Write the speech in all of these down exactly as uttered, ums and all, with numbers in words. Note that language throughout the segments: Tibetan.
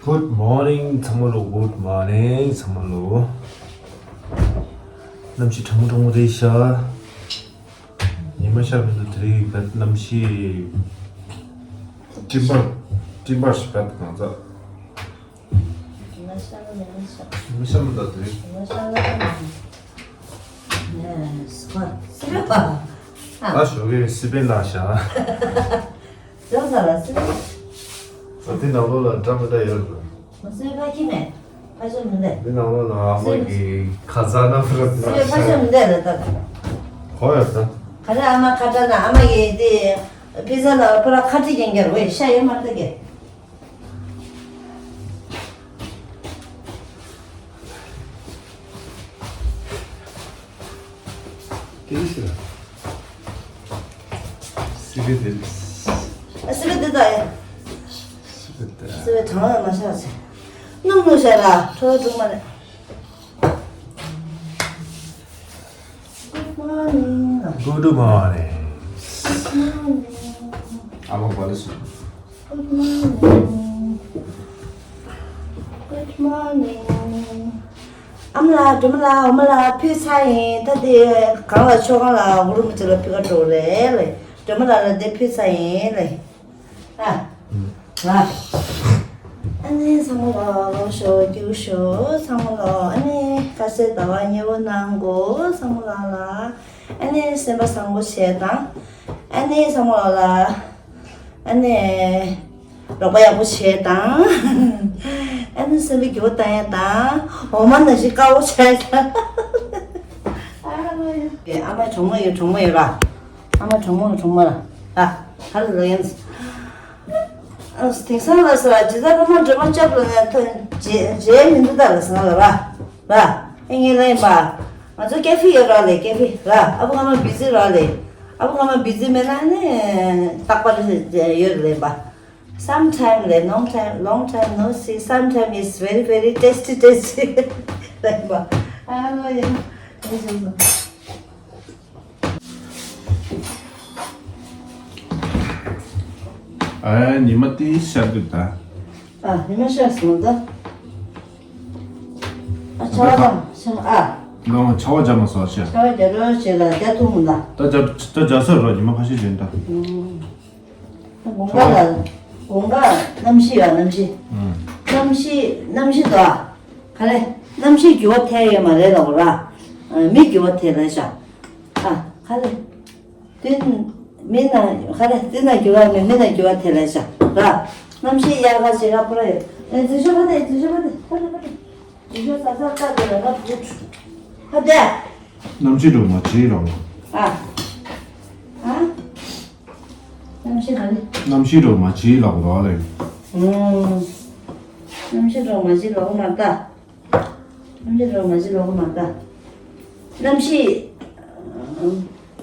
Good morning ཚང་མ་ལོ། Good morning ཚང་མ་ལོ། གནམ་གཤིས་གྲང་མོ་གྲང་མོ་རེད་ཤག་ཉི་མ་ཤར་མི་འདུག་དེ་རིང་གནམ་གཤིས་སྤྲིན་པ་སྤྲིན་པ་ཞིག་བབས་གང་ཚ། ཉི་མ་ཤར་མི་འདུག་ཉི་མ་ཤར་མི་འདུག་དེ་རིང་། ཉི་མ་ཤར་མི་འདུག་ཨ་ཞོགས་ཀས་སི་པན་ལ་ཤག་ཇོ་ས་ལ་སི་པན། ཨ་དེ་ནང་ལོགས་ལ་འདྲ་མི་འདྲ་ཡོད་རེད། མ་སི་པན་ཕ་གི་མེད། ཕ་ཆོ་མི་འདུག་དེ་ནང་ལོགས་ལ་ཨ་མ་གི་ཁ་ཟས་ན་ཕུ་ར་སི་པན་ཕ་ཆོ་མི་འདུག་ལ་ད། གོ་ཡོད་ད། ག་རེ་ཨ་མ་ཁ་བྲལ་ན་ཨ་མ་གི་དེ་པི་ཛ་ལ་ཕུ་ར་ཁ་ཏི་ཀྱང་རྒྱལ་བས་ཤ་ཡོད་མ་རེད་ད་གི། དེ་ལ་ཟེར། སི་པན་དེ་ལ། ཨ་སི་པན་དེ་ད་ཡ། སི་པན་དེ། སི་པན་གྲང་བ་མ་ཤར་ཟེར། སྣུམ་སྣུམ་ཤར་ལ་ཁྲོ་བོ་སྒྲུང་མ་རེད། Good morning. Good morning. Good morning. ཨ་མ་བ་ལི་སུ། Good morning. Good morning. ཨ་མ་ལགས་སྒྲོལ་མ་ལགས་འོ་མ་ལགས་ཕུལ་ཚར་ཡིན། ད་དེ་གང་ལ་ཆོག་གང་ལ་འུ་རུ་མི་ཚེ་ལ་ཕུལ་ག་འགྲོ་རེད་ལེ། སྒྲོལ་མ་ལགས་ལ་དེ་ཕུལ་ཚར་ཡིན་ལེ། ཨ། ལ། ཨ་ནི་ཚང་མ་ལ་ལོ་ཤོ་རྒྱུ་ཤོ་ཚང་མ་ལ་ཨ་ནི་དཀར་ཟས་ཟླ་བ་མཉེས་པོ་གནང་གོ་ཚང་མ་ལ་ལ། ཨ་ནི་སེམས་པ་བཟང་པོ་བྱེད་དང་། ཨ་ནི་ཚང་མ་ལ་ལ། ཨ་ནི་རོགས་པ་ཡག་པོ་བྱེད་དང་། ཨ་ནི་སེམས་པ་སྐྱིད་པོ་བཏང་ཡ་དང་། འོ་མ་ནང་བཞིན་དཀར་པོ་བྱེད་དང་། ཨ་མ་གྲོགས་མོ་ཡོད་གྲོགས་མོ་ཡོད་ར། ཨ་མ་གྲོགས་མོ་གྲོགས་མོ་ར། ཨ་ཧ་ལ་ལ་ཡིན། དེང་སང་ལ་ས་ཇི་ལྟར་ཕ་མ་སྒྲོལ་མ་སྐྱབས་ལ་ནས་ཐོན་རྗེས་རྗེས་མི་འདུག་ད་ལ་ས་ལ་ར་ར། ཨེ་ངའི་ལ་ཡིན་པ། ང་ཚོ་ཀེ་ཧྥེ་ཡོད་ར་ལེ་ཀེ་ཧྥེ་ར། ཨ་བུ་ང་མ་བི་ཛི་ར་ལེ། ཨ་བུ་ང་མ་བི་ཛི་མེད་ན་ནི་རྟག་པར་ཡོད་ལེ་པ། Sometime ལེ། Long time, long time no see. Sometime is very, very tasty, tasty. ལེ་པ། ཨ་ལོ་ཡ། ཨེ་ཞུ་སོང་། ཨ་ཉི་མ་དེ་ཤར་གི་ད། ཨ་ཉི་མ་ཤར་སོང་ད། ཨ་ཆར་པ་དང་ཤར་ཨ། ང་ཆར་པ་རྒྱབ་མ་སོང་ཤག་ཆར་པ་རྒྱབ་རོགས་བྱེད་ལ་རྒྱ་ཐུག་མི་ད། ད་རྒྱབ་ད་རྒྱབ་ས་རོགས་ཉི་མ་ཁ་ཤས་རྒྱབ་ད། ཨུམ། དགོང་ཁ་ལ་དགོང་ཁ་གནམ་གཤིས་ཡ་གནམ་གཤིས། ཨུམ། གནམ་གཤིས་གནམ་གཤིས་དོ། ག་རེ། གནམ་གཤིས་འགྱུར་བ་ཐེབས་ཡོད་མ་རེད་ལབ་ར། མི་འགྱུར་བ་ཐེབས་རེད་ཤག་ཨ་ག་རེ། དེ་མི་ན་ག་རེ་དེ་ན་འགྱུར་བ་མེད་མི་ན་འགྱུར་བ་དེ་ལས་བྱ་ར། གནམ་གཤིས་ཡག་ག་ཞེ་ག་ཁོ་ར་ཡོད། ཨེ་འཛུལ་ཞོག་པ་དེ་འཛུལ་ཞོག་པ་དེ་ཁོ་ར་ཁོ་ར། འཛུལ་ཞོག་ས་ས་ས་དེ་ལ་ན་བུ་ཧ་དེ། གནམ་གཤིས་འགྲོ་མ་བྱེད་རོགས། ཨ། ཨ། གནམ་གཤིས་ག་རེ། གནམ་གཤིས་འགྲོ་མ་བྱེད་ལབ་རོགས་རེད། ཨུམ། གནམ་གཤིས་འགྲོ་མ་བྱེད་ལབ་མ་ད། གནམ་གཤིས་འགྱུར་བ་མ་བྱེད་ལོག་མ་ད། གནམ་གཤིས།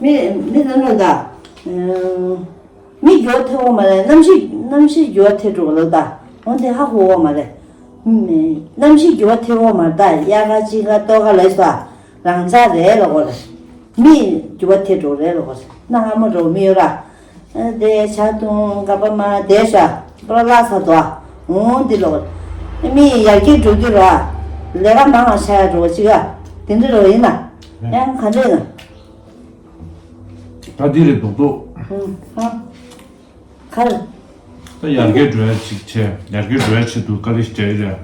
མི་མི་ནམ་ལ་ད། མི་འགྱུར་བ་ཐེབས་འོང་མ་རེད། གནམ་གཤིས་གནམ་གཤིས་འགྱུར་བ་ཐེབས་འགྲོ་ལོ་ད། འོང་དེ་ཧ་གོ་འོང་མ་རེད། གནམ་གཤིས་འགྱུར་བ་ཐེབས་འོང་མ་རེད་ད། དབྱར་ཁ་དཔྱིད་ཁ་ལྟོ་ཁ་ལ་ས་རང་ཆ་རེད་ལོ་གོ་རེད། མི་འགྱུར་བ་ཐེབས་འགྲོ་རེད་ལོ་གོ་རེད། གནའ་སྔ་མོ་འགྲོ་མི་ཡོད་ར། དེ་ཇ་འཐུང་ཀ་པ་མ་དེ་ཤ་པ་ལ་ས་དོ། འོང་འདི་ལོ། མི་ཡར་རྒྱས་འགྲོ་རྒྱུ་ར། ལས་ཀ་མང་བ་ཤ་ཡ་འགྲོ་ཅི་ག་དེ་འདྲ་རོ་ཡིན་ན། ཡང་ག་འདྲ་ཡིན་ན། ད་འདི་རེད་རྡོག་རྡོག་ཧ། ག་རེ། ད་ཡར་རྒྱས་འགྲོ་ཡ་ཅིག་བྱས། ཡར་རྒྱས་འགྲོ་ཡ་ཆེད་དུ་ཀ་རེ་ཞིག་བྱས་རེད།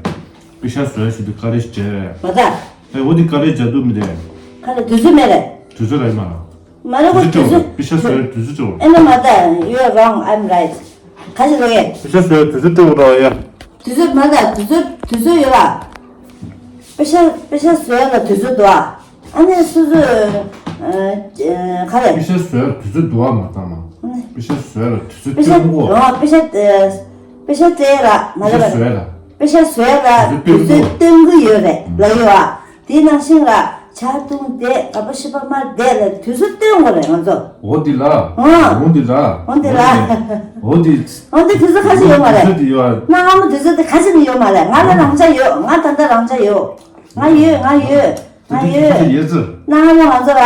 པེ་ཤ་བཟོ་ཡ་ཆེད་དུ་ཀ་རེ་ཞིག་བྱས་རེད། མ་ད། ཨེ་འོ་འདི་ཀ་རེ་བྱ་དུ་མི་དེ། ག་རེ་དུས་ཚོད་མེད་རེད། དུས་ཚོད་ར་ཡིན་མ་ར། མ་རེད་གོ་དུས་ཚོད། པེ་ཤ་བཟོས་དུས་ཚོད་སྤྲོ། ཨེ་ན་མ་ད། You are wrong, I'm right. ག་ཞིག་ལོ་ཡེ། པེ་ཤ་བཟོས་དུས་ཚོད་སྤྲོ་རོགས་ཡ། དུས་ཚོད་མ་ད་དུས་ཚོད་དུས་ཚོད་ཡོད་ལ། པེ་ཤ་པེ་ཤ་བཟོས་ལ་དུས་ཚོད་འདུག་ཨ། ཨ་ནི་སུ་སུ། ག་རེ། པེ་ཤ་བཟོས་དུས་ཚོད་འདུག་ཨ་མ་ད་མ། པེ་ཤ་བཟོས་ལ་དུས་ཚོད་པེ་ཤ་སྤྲོ་གོ། རོ་པེ་ཤ། པེ་ཤ་སྤྲད་ལ་མ་རེད་པ། པེ་ཤ་བཟོས་ལ། དུས་ཚོད་སྤྲོ་གོ། དུས་ཚོད་སྟོན་གི་ཡོད་རེད་ལ་ཡོད་ཨ། དེའི་ནང་བཞིན་ལ་ཇ་འཐུང་བསྡད་ག་པ་ཤི་པ་མ་བསྡད་ལ་དུས་ཚོད་སྟོན་དགོས་རེད་ང་ཚོ། འོ་འདི་ལ། ཨང་། འོ་འདི་ལ། འོ་འདི་ལ། འོ་འདི། འོ་འདི་དུས་ཚོད་ཁ་ཤས་ཡོད་མ་རེད། དུས་ཚོད་འདི་ཡོད། གནའ་སྔ་མོ་དུས་ཚོད་དེ་ཁ་ཤས་ནི་ཡོད་མ་རེད། ང་ལ་རང་ཆ་ཡོད། ང་ད་ལྟ་རང་ཆ་ཡོད། ང་ཡོད་ང་ཡོད་ང་ཡོད། དུས་ཚོད་ཡོད་ཚུལ། གནའ་སྔ་མོ་ང་ཚོ་ལ།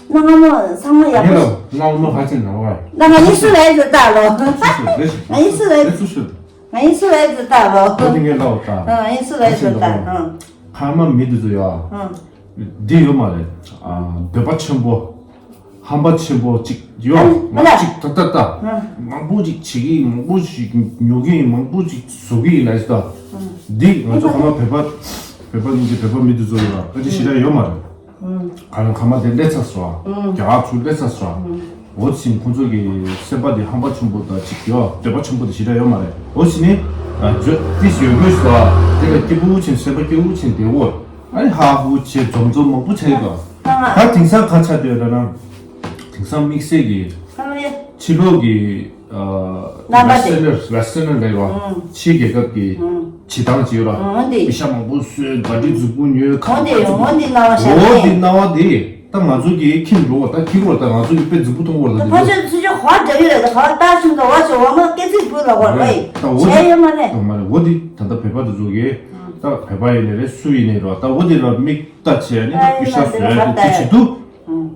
གནའ་སྔ་མོ་ཚང་མ་ཡག་པོ། ངས་ལ་གནའ་སྔ་མོ་ཧ་ཅང་ནང་བ། ད་ང་ཡིན་སུ་རེད་ཟེར་ད་ལོ། ང་ཡིན་སུ་རེད། ཨེ་སུ་སུ། ང་ཡིན་སུ་རེད་ཟེར་ལྟ་རོགས། ད་དེ་ངས་ལབ་ད། ཨ། ཡིན་སུ་རེད་ཟེར་ལྟ། ཨ། ཁ་མ་མི་དེ་ཚོ་ཡ། ཨ། འདི་ཡོད་མ་རེད། ཨ། འདོད་པ་ཆེན་པོ། ཧམ་པ་ཆེན་པོ་ཅིག་ཡོད། ཨ། ང་ཅིག་ད་ད་ད། ཨ། མང་པོ་ཅིག་བྱེད་ཀྱི་ཡིན། མང་པོ་ཅིག་ཉོ་གི་ཡིན། མང་པོ་ཅིག་བཟོ་གི་ཡིན་ལབ་ད། ཨ། འདི་ང་ཚོ་ཁ་མ་བོད་པ། བོད་པ་ནི་བོད་པ་མི་དེ་ཚོ་ཡོད་ལ་ཨ་ཅིག་ཞེ་དྲག་ཡོད་མ་རེད། ཨ། ག་རང་ཁ་མ་དེ་སླེབས་ཚར་སོང་། ཨ། རྒྱ་གར་ཚུར་སླེབས་ཚར་སོང་། ཨ། འོ་ཕྱིན་ཁོང་ཚོ་གི་སེམས་པ་དེ་ཧམ་པ་ཆེན་པོ་དང་ཅིག་ཡོད། འདོད་པ་ཆེན་པོ་དེ་ཞེ་དྲག་ཡོད་མ་རེད། འོ་ཕྱིན་ནི་ཨ་ཇོ་ཏིས་ཡོད་དགོས་སོ། དེ་ལ་སྐྱིད་པོ་ཕྱིན། སེམས་པ་སྐྱིད་པོ་ཕྱིན་དེ་འོ། ཨ་ནི་ཧ་ཧུ་བྱེད་འཛོམས་འཛོམས་མང་པོ་བྱས་ཡོད་དོ། ད་དེང་སང་ག་ཆགས་བསྡད་ཡོད་ལབ་ན། དེང་སང་དམིགས་བསལ་གྱི་ཕྱི་ལོགས་ཀྱི་རྣམ་པ་དེ། Western Western ལབ་ར། ཕྱིའི་རྒྱལ་ཁབ་ཀྱི་བྱེད་སྟངས་བྱེད་ཡོད་ར། འོ་འདི། པེ་ཤ་མང་པོ་གསོས། ག་འདྲི་མཛུབ་གུ་ཉོས། ག་འདི་འོ་འདི་སྣང་བ་ཤར། འོ་འདི་སྣང་བ་འདི་ད་ང་ཚོ་གི་ཁྱིམ་འགྲོ་བ། ད་ཁྱི་གོ་ད་ང་ཚོ་གི་དཔེ་མཛུབ་གུ་མཐོང་གོ་ད། ད་ཕ་ཆོས་ཚུལ་ཆོས་ཧོ་འདྲ་ཡོད་རེད། ད་ཧོ་ལྟ་ཤུན་ད་ཧོ་ཆོས་འོ་མ་སྐད་ཚིག་བུ་ལ་ཧོ་རེད། ད་འོ་བྱས་ཡོད་མ་རེད། ད་མ་རེད། འོ་འདི་ད་ལྟ་བོད་པ་དེ་ཚོ་གི་ད་བོད་པ་ཡིན་ནི་རེད། སུ་ཡིན་ནི་རེད། ད་འོ་འདི་ལ་མིག་ལྟ་བྱས་ནས་ད་པེ་ཤ་བཟོས་ཏེ་དེ་བྱེད་དུས།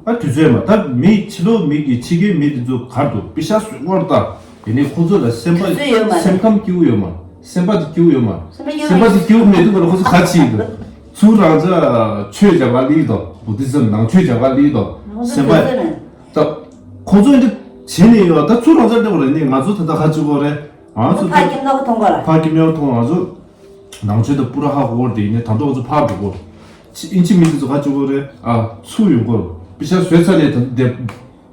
ཨ། དུས་ཚོད་མ་ད་མི་ཕྱི་ལོགས་མི་གི་ཕྱི་རྒྱལ་མི་དེ་ཚོ་གར་དུ་པེ་ཤ་བཟོས་སྐོར་ད། ཡིན་ནའི་ཁོ་ཚོ་ལ་སེམས་པ་དུས་ཚོད་ཡོད་མ་རེད། སེམས་ཁམས་སྐྱིད་པོ་ཡོད་མ། སེམས་པ་དེ་སྐྱིད་པོ་ཡོད་མ། སེམས་པ་སྐྱིད་པོ་མེད་དུས་ཁོ་ཚོ་ག་བྱེད་ཀྱི་འདུག་ཚུར་རང་ཅག་ཆོས་རྒྱབ་ག་སླེབས་དོ། བུ་དྷི་ཛམ་ནང་ཆོས་རྒྱབ་ག་སླེབས་དོ། ཁོ་ཚོ་སེམས་པ་དུས་ཚོད་མེད། ད་ཁོ་ཚོ་འདི་བྱེད་ནས་ཡོད། ད་ཚུར་རང་ཅག་སླེབས་པ་རེད། ནི་ང་ཚོ་ད་ལྟ་ག་བྱེད་དགོས་རེད། ང་ཚོ་ཕར་ཁྱིམ་ནག་པོ་མཐོང་གོ་ར། ཕར་ཁྱིམ་ནག་པོ་མཐོང་། ང་ཚོ་ནང་ཆོས་དང་པུ་ར་ཧ་གོ་བར་དེ་ཡིན་ནའི་ད་དུང་ང་ཚོ་ཕར་འགྲོ་གོ། ཨིན་ཇི་མི་དེ་ཚོ་ག་བྱེད་གོ་རེད། ཨ། ཚུར་ཡོང་གོ། པེ་ཤ་བཟོས་ཚར་ནས་ད་དེ་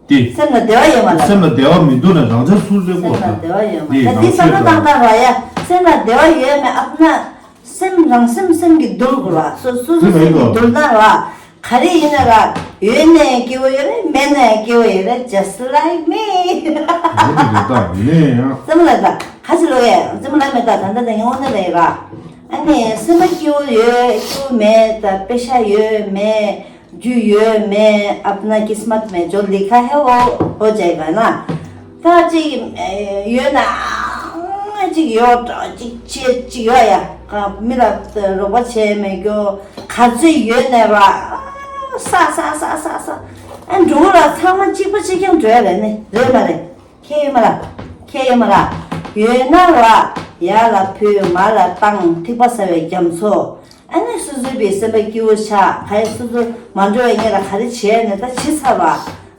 དེ། སེམས་ལ་བདེ་བ་ཡོད་མ་རེད། སེམས་ལ་བདེ་བ་མི་འདུག་ན་རང་ཅག་ཚུར་སླེབས་གོ། སེམས་ལ་བདེ་བ་ཡོད་མ་རེད། དེ་ནང་ཆོས་བསམ་བློ་བཏང་སྟངས་ར་ཡ། སེམས་ལ་བདེ་བ་ཡོད་མེད་ཨ་ན། སེམས་རང་སེམས་སེམས་ཀྱི་འདུལ་དགོས་ར། སོ་སོ་སོ་སེམས་ཀྱི་འདུལ་སྟངས་ར། ག་རེ་ཡིན་ན་ར། ཡོད་ནའི་སྐྱིད་པོ་ཡོད་རེད། མེད་ནའི་སྐྱིད་པོ་ཡོད་རེད། Just like me། འོ་དེ་རེད་ད། ཡིན་ནའི་ཡང་། རྩེད་མོ་ལ་ད་ག་ཅི་ལོ་ཡས། རྩེད་མོ་ལ་མེད་ད། ད་ད་ད་ངས་དངོས་གནས་ལ་ཡིན་ར། ཨ་ནི་སེམས་པ་སྐྱིད་པོ་ཡོད་སྐྱིད་པོ་མེད་ད། པེ་ཤ་ཡོད་མེད། རྒྱུ་ཡོད་མེད། अपना किस्मत में जो लिखा है वो हो जाएगा ना། ད་ཅིག་ཡོད་ན་ཅིག་ཡོད་འགྲོ། ཅིག་ཅིག་ཅིག་ཡོད་ཡ། མི་ལ་རོགས་པ་བྱས་མེད་རྒྱུ། ག་ཚོད་ཡོད་ནས་ར། ས་ས་ས་ས་ས། ཨ་འགྲོ་ར་ཚང་མ་གཅིག་པ་གཅིག་རྐྱང་འགྲོ་ཡ་རེད་ནི། རེད་མ་རེད། ཁྱེད་ཡོད་མ་ར། ཁྱེད་ཡོད་མ་ར། ཡོད་ན་ར། ཡར་ལ་ཕུལ། མར་ལ་བཏང་། ཐིགས་པ་ཟ་བའི་རྒྱ་མཚོ། ཨ་ནི་སོ་སོའི་བའི་སེམས་པ་སྐྱིད་པོ་ཆགས། ག་ཡེ་སོ་སོ་མ་འགྲོ་བའི་ངེད་ལ་ག་རེ་བྱས་ནས་ད་བྱེད་ཚར་བ།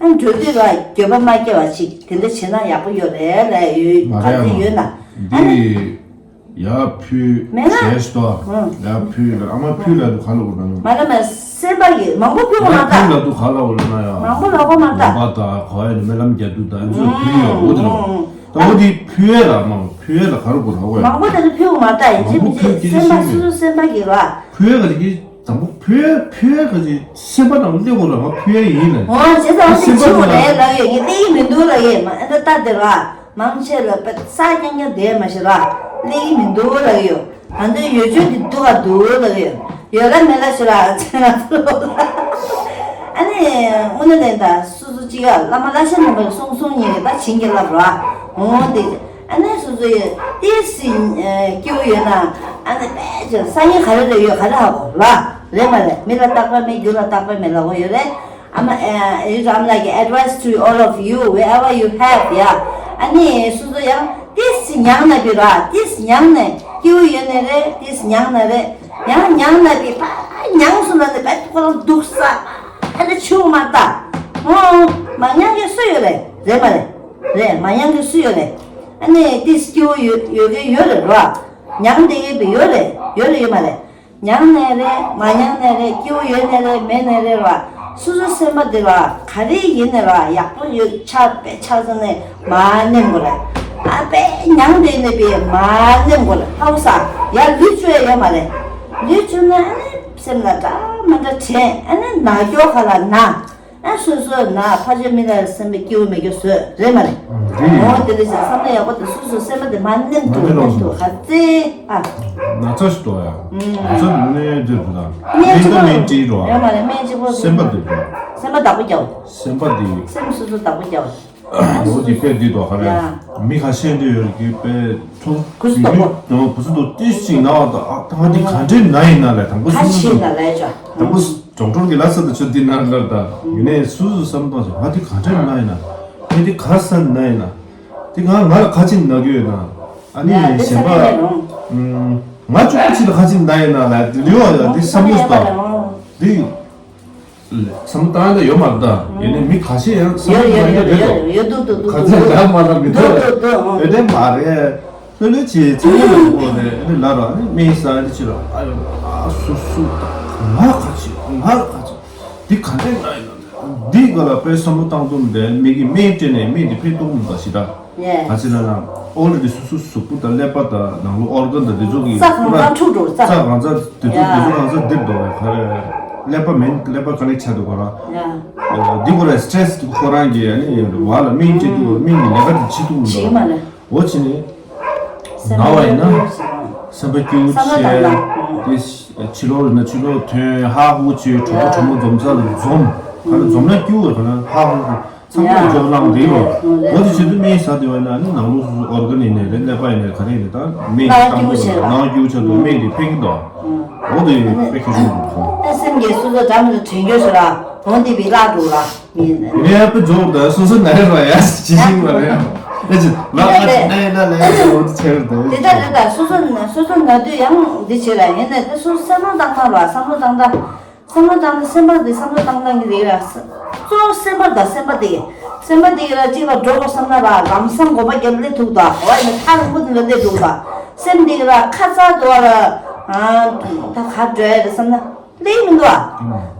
ཨ་འགྲོ་དུས་ལ་འགྱོད་པ་མ་སྐྱེ་བ་ཅིག་དེ་འདྲ་བྱེད་ན་ཡག་པོ་ཡོད་རེད་ལབ་ཡོད། མ་ག་རེད་ཚོད་ཡོད་ན། ཨ་ནི་འདི་ཡར་ཕུལ་མེད་ན། བྱས་སོ། ཨང་། ཡར་ཕུལ་ལ་ཨ་མ་ཕུལ་ལ་དུ་ག་ལ་འོ་ན་ཡང་། མ་ལ་མ་སེམས་པ་ཡི་མང་པོ་ཕུལ་བ་མ་ཡར་ཕུལ་ལ་ད། དུ་ག་ལ་འོ་ན་ཡང་། མང་པོ་ལ་འོ་མ་ད། ལོ་པ་ད་ག་ཡ་ནི་སྨོན་ལམ་རྒྱ་དུ་ད་ཨ་ཚོ་ཕུལ་ཡོད་འོ་དེ་རོ། ཨང་། ད་འོ་དེ་ཕུལ་ཡས་ལ་མ་ཕུལ་ཡས་ལ་ག་རུ་གོ་ར་གོ་ཡ། མང་པོ་དེ་ཚོ་ཕུལ་བ་མ་ད་ཡིན་ཅི་མིན་ཅི་སེམས་པ་སོ་སོ་སེམས་པ་གི་ར། ཕུལ་ཡས་ག་རེ་གི་དང་པོ་ཕུལ་ཡས་ཕུལ་ཡས་ག་རེ་སེམས་པ་དང་པོ་སླེབས་གོ་ར་ང་ཕུལ་ཡས་ཡིན་ལ། འོ་བྱས་ཙང་འོ་དེ་སེམས་པ་ཕྱི་དུ་ལ་ཡས་ལ་ཡོད་ངས་སླེབས་ཀྱི་མི་འདུག་ལ་ཡོད་མ་ཨ་ད་ལྟ་དེ་ར། མང་ཆེ་ལ་པད་ས་རྐྱང་རྐྱང་བསྡད་མ་ཤེས་ར། སླེབས་ཀྱི་མི་འདུག་ལབ་ཡོད། ང་ཚོའི་ཡོད་ཆོས་འདི་སྡུག་ག་འདུག་ལབ་ཡོད། ཡོད་ལ་མེད་ལ་ཤི་ར་ཚེ་ང་ཚོ་ལོ་ལ། ཨ་ནི་དངོས་གནས་ལན་ད་སོ་སོ་གཅིག་ཡ་བླ་མ་བླ་ཆེན་རྣམ་པ་གསུང་གསུང་ཉིད་ཀྱི་ད་བྱིན་གྱིས་བརླབས་ར། འོང་དེ་ཨ་ནི་སོ་སོ་ཡི་ཏི་སི་སྐྱིད་པོ་ཡོད་ན་ཨ་ནི་དཔེ་ཅིག་སང་ཉིན་ག་རེ་རེ་ཡོད་ག་རེ་ཧ་གོ་ར། རེད་མ་རེད། མི་ལ་རྟག་པ་མེད་རྒྱུ་ལ་རྟག་པ་མེད་ལ་འོ་ཡོད་རེད། I'm, uh, you know, I'm like advice to all of you, wherever you have, yeah. ཨ་ནི་སོ་སོ་ཡང་ཏིས་མྱང་ན་བི་ར། ཏིས་མྱང་ན་སྐྱིད་པོ་ཡོད་ནི་རེད། ཏིས་མྱང་ན་རེད། ཡང་མྱང་ན་བི་པ་མྱང་སོང་ན་ནི་པ་ཁོ་རང་སྡུག་ས་ཨ་ནི་ཆུ་མ་ལྟ། ཨོ་མ་མྱང་གི་སུ་ཡོད་རེད། རེད་མ་རེད། རེད་མ་མྱང་གི་སུ་ཡོད་རེད། ཨ་ནི་ཏིས་སྐྱིད་པོ་ཡོད་ཡོད་གི་ཡོད་རེད་ར། མྱང་བསྡད་གི་བི་ཡོད་རེད། ཡོད་རེད་ཡོད་མ་རེད། མྱང་ནས་རེད། མ་མྱང་ནས་རེད། སྐྱིད་པོ་ཡོད་ནས་རེད། མེད་ནས་རེད་ར། སོ་སོ་སེམས་པ་འདི་ར་ག་རེ་ཡིན་ནས་ར་ཡག་པོ་ཡོད་ཆགས་པའི་ཆགས་ས་ནས་མ་ནེམ་དགོས་རེད། ཨ་པའི་མྱང་དེ་ནས་པའི་མ་ནེམ་དགོས་རེད། ཧ་གོ་ས། ཡར་ལུས་བཅུག་ཡ་ཡོད་མ་རེད། ལུས་བཅུག་ན་ཨ་ནི་སེམས་ལ་འདྲ་མི་འདྲ་དྲན། ཨ་ནི་ན་སྐྱོ་ཁ་ལ་ན། ཨ་སོ་སོ་ན་ཕ་ཆེ་མི་ལ་སེམས་པའི་སྐྱིད་པོ་མེད་རྒྱུ་བཟོས་རེད་མ་རེད། རེད། འོ་དེ་འདྲ་བྱས་བསམ་བློ་ཡག་པོ་དེ་སོ་སོ་སེམས་པ་དེ་མ་ནེམ་དུ་ནེམ་དུ་ཧ་ཙེ་ཨ། ན་ཚ་ཞིག་འགྲོ་ཡ། ན་ཚ་ནས་འདྲེ་འདུག་ད། སྨན་གཅིག་པོ་སྨན་གཅིག་རོ། ཡོད་མ་རེད། སྨན་གཅིག་པོ་སེམས་པ་འདི་འདུག་སེམས་པ་བདག་པོ་རྒྱབ། སེམས་པ་འདི། སེམས་སོ་སོ་བདག་པོ་རྒྱབ། འོ་དེ་དཔེ་འདི་འདུག་ཧ་རེ། ཡ། མི་ཁ་ཤས་འདི་ཡོད་ཀྱི་དཔེ་ཐུག་གུ་སུ་དོག་པོ། གུ་སུ་དོག་ཏིས་ཅིག་ན་བ་ད་ཨ་ད་ང་འདི་ག་འདྲས་ན་ཡིན་ན་ལས་དང་པོ་ཁ་སུ་ཤི་ན་ལས་ཅོ། དང་པོ་ཌོག་ཊར་གྱི་ལ་ས་ད་ཆོ་འདི་ན་ལར་ད་ཡིན་ནས་སུ་སུ་བསམ་བཏང་ཞིག་ང་འདི་ག་འདྲས་ན་ཡིན་ན། ངས་འདི་ག་ས་ན་ཡིན་ན། འདི་ང་ང་ལ་ག་ཅིག་ན་གི་ཡོད་ན། ཨ་ནི་ཡ་དེ་གཞན་ས་པ། ནས་རུང་། ང་བཅུ་པ་ཅིག་ལ་ཁ་ཅིག་འདའ་ཡིན་ན་ལ་དེ་ལུས་བ་ཡ་དེ་བསམ་བློ་ས་དང་། དེ། བསམ་བློ་བཏང་ཡ་ད་ཡོད་མ་རེད་ད། ཡིན་ནའི་མི་ཁ་ཤས་ཡང་བསམ་བློ་བཏང་ཡ་རེད་དོ། ཡོད་འདུག་འདུག་འདུག་ག་ཚོད་འདྲ་མ་ལབ་མི་འདུག་འདུག་འདུག་ཡོད་དེ་མ་རེད། ལྷོད་ལྷོད་བྱས་ཚང་མ་ལ་གོ་རེད། ཨ་ནི་ལ་ར་ཨ་ནི་སྨན་ཟ་ཨ་ནི་ཕྱི་ར་ཨ་ཡོ་ཨ་སུ་སུ་ད་ང་ཁ་ཅིག་ང་ཁ་ཅིག་འདི་ག་འདྲས་ང་ཡིན་ན། འདི་ག་ལ་དཔེ་བསམ་བློ་བཏང་ཐུབ་འདས་མི་གི་སྨན་སྤྲད་ནས་སྨན་འདི་ཕན་ཐོགས་མི་འདུག་ཞེ་དྲག་ག་ཅི་ལ་ན་ཨོ་ལེ་འདི་སོ་སོ་གཟུགས་པོ་དང་ཀླད་པ་དང་ནང་ལོགས་ཨོར་གན་དང་འདི་ཚོ་གི་རྩ་གང་ཚ་འཁྲུག་འགྲོ་རྩ། རྩ་གང་ཚ་འདི་ཚོ་འདི་ཚོ་གང་ཚ་འདིར་འདུག་རེད། ག་རེ་ཀླད་པ་མིན་ཀླད་པ་ག་ནས་ཆགས་འདུག་ག་ར། འདི་ག་ར་སི་ཊེ་རེ་སི་འདི་ཁོ་རང་གི་ཨ་ནི་བ་ལ་སྨན་སྤྲད་འདུག་སྨན་གི་ལས་ཀ་འདི་བྱེད་ཐུབ་མི་འདུག་བྱེད་མ་ལ། འོ་བྱས་ནས། སེམས་ན་བ་ཡིན་ན། པ་སེམས་པ་སྐྱིད་པོ་བྱས། དེ་ཕྱི་ལོགས་ན་ཕྱི་ལོགས་ཐོན་ཧ་ཧུ་བྱས་གྲོགས་པོ་གྲོགས་མོ་འཛོམས་ས་ལ་འཛོམས། ཧ་ལ་འཛོམས་ན་སྐྱིད་པོ་རེད་ན་ཧ་ཧུ་ཚང་མ་འཇོག་ལངས་དེ་ཡོད། འོ་དེ་བྱེད་དུས་སྨན་ཟ་དེ་བ་ན་ནི་ནང་ལོགས་སུ་ཨོར་གན་ཡིན་ནའི་རེད་ཀླད་པ་ཡིན་ནའི་ག་རེ་ཡིན་ནའི་ད་སྨན་བཏང་དགོས་རེད། ནང་སྐྱིད་པོ་ཆགས་འདུག་སྨན་དེ་ཕན་གྱི་འདུག་འོ་དེ་དཔེ་ཁྱད་ཆོས་འདུག་ཨ་སེམས་ཀྱི་སོ་སོ་འདྲ་མི་འདྲ་དྲན་རྒྱུ་ཞིག་ལ་འོ་འདི་བི་བརླག་འགྲོ་ལ། ངས་ཨ་ཕ་ཇོ་ད་སོ་སོ་ན་རེ་ར་ཡ་ཇི་ཞིག་མ་རེད། ཨེ་ཅི་ལ་ཨ་ཅི་ན་ཡ་ན་ལ་ཡ་ཇོ་ཆེར་ད། དེ་ལྟར་རེད་ད། སོ་སོ་ན་སོ་སོ་ན་དུས་ཡང་འདི་བྱེད་ལ་ཡིན་ནས་དེ་སོ་སོ་བསམ་བློ་བཏང་སྟངས་ལ་བསམ་བློ་བཏང་སྟངས། བསམ་བློ་བཏང་སྟངས་སེམས་པ་དེ་བསམ་བློ་བཏང་སྟངས་ཀྱི་རེད་ལ། གཙོ་བོ་སེམས་པ་དང་སེམས་པ་དེ་སེམས་པ་དེ་ལ་གཅིག་ལ་འགྲོ་དགོས་བསམ་ན་ར་ལམ་སང་གོམ་པ་བརྒྱབ་སླེབས་ཐུབ་ད། འོ་ཡིན་ན་ཐག་རིང་པོ་དེ་ལ་སླེབས་འདུག་ད། སེམས་དེ་ལ་ཁ་ཚ་དོ་ར་ད་ག་འགྲོ་ཡ་རེད་བསམ་ན། ལེགས་མི་འདུག་ཨ།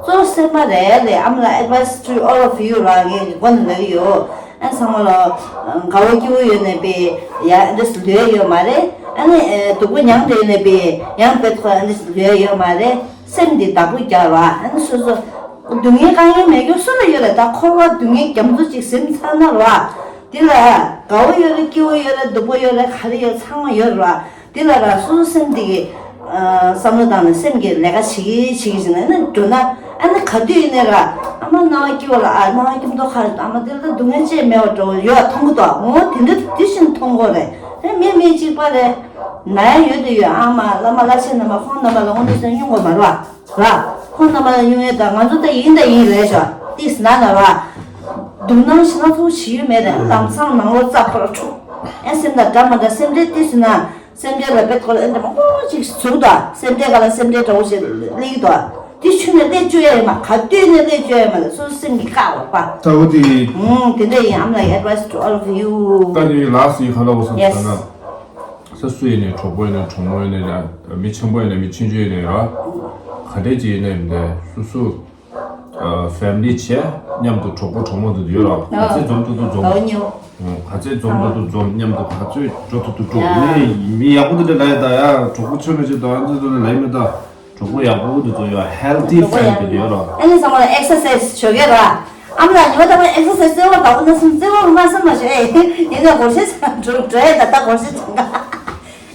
གཙོ་བོ་སེམས་པ་རེད་ལེ། I'm gonna advise to all of you ར། ངས་ཀྱི་སྒོ་ནས་ལབ་ཀྱི་ཡོད། ཨ་ཚང་མ་ལ་དགའ་བོ་སྐྱིད་པོ་ཡོད་ནས་པས་ཡ་ཨ་འདྲས་ལུས་ཡོད་མ་རེད། ཨ་ནི་སྡུག་པོ་མྱངས་བསྡད་ནས་པས་ཡང་དཔེ་ཐོག་ཨ་འདྲས་ལུས་ཡོད་མ་རེད། སེམས་འདི་བདག་པོ་རྒྱག་ར། ཨ་ནི་སོ་སོ་སྡུག་བསྔལ་དཀའ་ངལ་མེད་རྒྱུ་སུ་ལ་ཡོད་རེད། ད་འཁོར་བ་སྡུག་བསྔལ་རྒྱ་མཚོ་ཅིག་ཟིན་ཚར་ན་ར། འདི་ལ་དགའ་བོ་ཡོད་རེད། སྐྱིད་པོ་ཡོད་རེད། སྡུག་པོ་ཡོད་རེད། ག་རེ་ཡོད་ཚང་མ་ཡོད་རེད་བ། འདི་ལ་ར་སོ་སོ་སེམས་འདི་གི་ཨ་བསམ་བློ་བཏང་ནས་སེམས་ཀྱི་ལས་ཀ་བྱེད་ཀྱི་བྱེད་ཀྱི་བྱེད་ན་ནི་འགྲོ་ན་ཨ་ནི་ག་དུས་ཡིན་ནའི་ར་ཨ་མ་སྣང་བ་སྐྱིད་པོ་ལ་ཨ་སྣང་བ་སྐྱིད་མདོག་ཁ་རེད། ཨ་མ་འདི་ལ་སྡུག་བསྔལ་ཅི་མེད་པ་འགྲོ་ཡོད་མཐོང་གི་འདུག་འོ་དེ་འདྲ་དེ་བཞིན་མཐོང་གི་རེད། ཨེ་མི་མི་གཅིག་པ་རེད། ན་ཡ་ཡོད་དུ་ཡོད། ཨ་མ་བླ་མ་བླ་ཆེན་རྣམ་པ་ཁོང་རྣམ་པ་ལ་དངོས་གནས་སེམས་སྙིང་པོ་མ་རེད་བ། ར། ཁོང་རྣམ་པ་ལ་སྙིང་པོ་ད་ང་ཚོ་ད་ཡིན་ད་ཡིན་རེད་ཤག་ཏིས་ན་ན་ར། སྡུག་སྣང་ཞེ་དྲག་ཚོ་བྱེད་ཡུལ་མེད་རེད། ལམ་སང་ནང་ལོགས་རྩ་ཁོ་ར་འཁྲུག་ཨེ་སེམས་དང་འདྲ་མ་འདྲ་སེམས་ཁྲལ་ཏིས་ན། སེམས་ཁྲལ་ལ་བེད་ཁོ་ལ་ཨེ་འདྲ་མང་པོ་ཅིག་ཟུག་དང་སེམས་ཁྲལ་ག་ལ་སེམས་ཁྲལ་འདྲ་བོ་ཞིག་སླེབས་ཀྱི་འདུག་དེ་ཆུ་ནས་སླེབས་བཅུག་ཡ་ཡིན་མ། ག་དུས་ནས་སླེབས་བཅུག་ཡ་ཡིན་མ་ལ་སོ་སོ་སེམས་ཀྱི་བཀག་པ་པ། ད་འོ་དེ། ཨུང་། དེ་འདྲ་ཡིན། I'm like advice to all of you. ད་དེ་ལགས་སི་ཁ་ལ་འོ་སོང་ཟེར་ན། ས་སུ་ཡིན་ནའི་གྲོགས་པོ་ཡིན་ནའི་གྲོགས་མོ་ཡིན་ནའི་ར། མི་ཆེན་པོ་ཡིན་ནའི་མི་ཆུང་ཆུང་ཡིན་ནའི་ར། ག་འདྲས་ཅིག་ཡིན་ནའི་མི་འདྲ་སོ་སོ། ཨ་ཕེ་མི་ལི་བྱས་མཉམ་དུ་གྲོགས་པོ་གྲོགས་མོ་དེ་ཡོད་ར། ག་ཚོད་འཛོམས་ཐུབ་ཐུབ་འཛོམས། ཨོ་ཉོ། ཨུང་། ག་ཚོད་འཛོམས་ཐུབ་ཐུབ་འཛོམས། མཉམ་དུ་ག་ཚོད་འགྲོ་ཐུབ་ཐུབ་འགྲོ། ཨ། མི་མི་ཡག་པོ་དེ་འདྲ་ལ་ཡ་ད་ཡ་གྲོགས་པོ་ཆོ་མེད་ཆོ་ད་ཨ་ཚོད་དེ་འདྲ་ལ་ཡ་མེད་ད། གྲོགས་པོ་ཡག་པོ་དེ་ཚོ་ཡོད། ཧེལ་ཐི་ཕེ་རེན་ཌི་དེ་ཡོད་ར། ཨ་ནི་ཚང་མ་ལ་ཨེག་སར་སའི་ཛི་བྱེད་དགོས་ར། ཨ་མ་ལགས་ཉི་མ་རྟག་པར་ཨེག་སར་སའི་ཛི་བྱེད་དགོས་ར། ད་ཨ་ནི་སུམ་ཛི་བྱེད་དགོས་མ་བསམ་མ་ཤེས། ཨེ་ཡིན་ན་སྒོར་གཞས་འགྲོ་འགྲོ་ཡ་ད་ད་སྒོར་གཞས་ཚང་ག་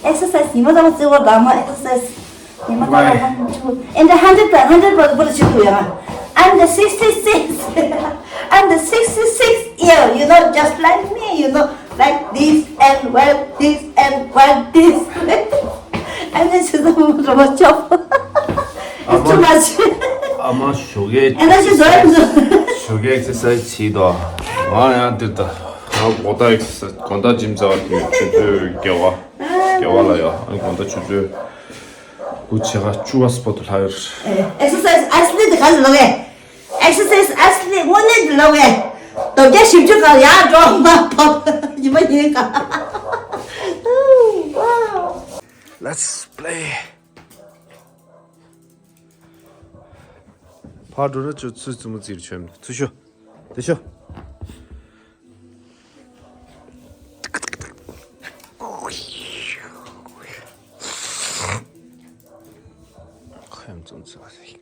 ཨེག་སར་སའི་ཛི་ཉི་མ་རྟག་པར་ཛི་བྱེད་དགོས་ར། ཨ་མ་ཨེག་སར་སའི་ཛི་ཉི་མ་རྟག་པར་ཝན་ཊུ། ཨེ་འདྲ་ཧན་ཌེ་རེཌ་པར་ཧན་ཌེ་རེཌ་པར་པར་བྱེད་དགོས་ཡ། I'm the sixty-six. I'm the sixty-six year, you know, just like me, you know, like this and well, this and well, this. And this is the most of a job. It's too much. ཨ་མ་ཞོགས་ཀས། And that's just what I'm doing. ཞོགས་ཀས་ཨེག་སར་སའི་ཛི་བྱེད་དོ། ང་ཡང་འདིར་ད། ང་དགོང་དག་ཨེག་སར་སའི་ཛི། དགོང་དག་ཇིམ་ཟ་བ་དུས་ཆུ་ཚོད་བརྒྱད་པ། བརྒྱད་པ་ལ་ཡ། ཨ་དགོང་དག་ཆུ་ཚོད་དགུ་ཕྱེད་ཀ་བཅུ་པ་སྤོ་ཏོ་ལྷག་ཡོད་རེད། ཨེག་སར་སའི་ཛི་ཨེག་སར་སའི་ཛི་དེ་ག་ལ་ལོག་གས། ཨེག་སར་སའི་ཛི་ཨེག་སར་སའི་ཛི་དངོས་གནས་དེ་ལོག་གས། རྡོ་རྒྱ་བཞི་བཅུ་ག་ལ་ཡར་འགྲོ་མ་བབ་ཉི་མ་ཉིན་ག Let's play. ཕར་འགྲོ་ན་ཆུ་ཚོད་ཙམ་མོ་ཙིར་ཆོད་མི་ཚུར་ཤོག་དེ་ཤོག་ཁོ་ཡང་ཙམ་ཙམ།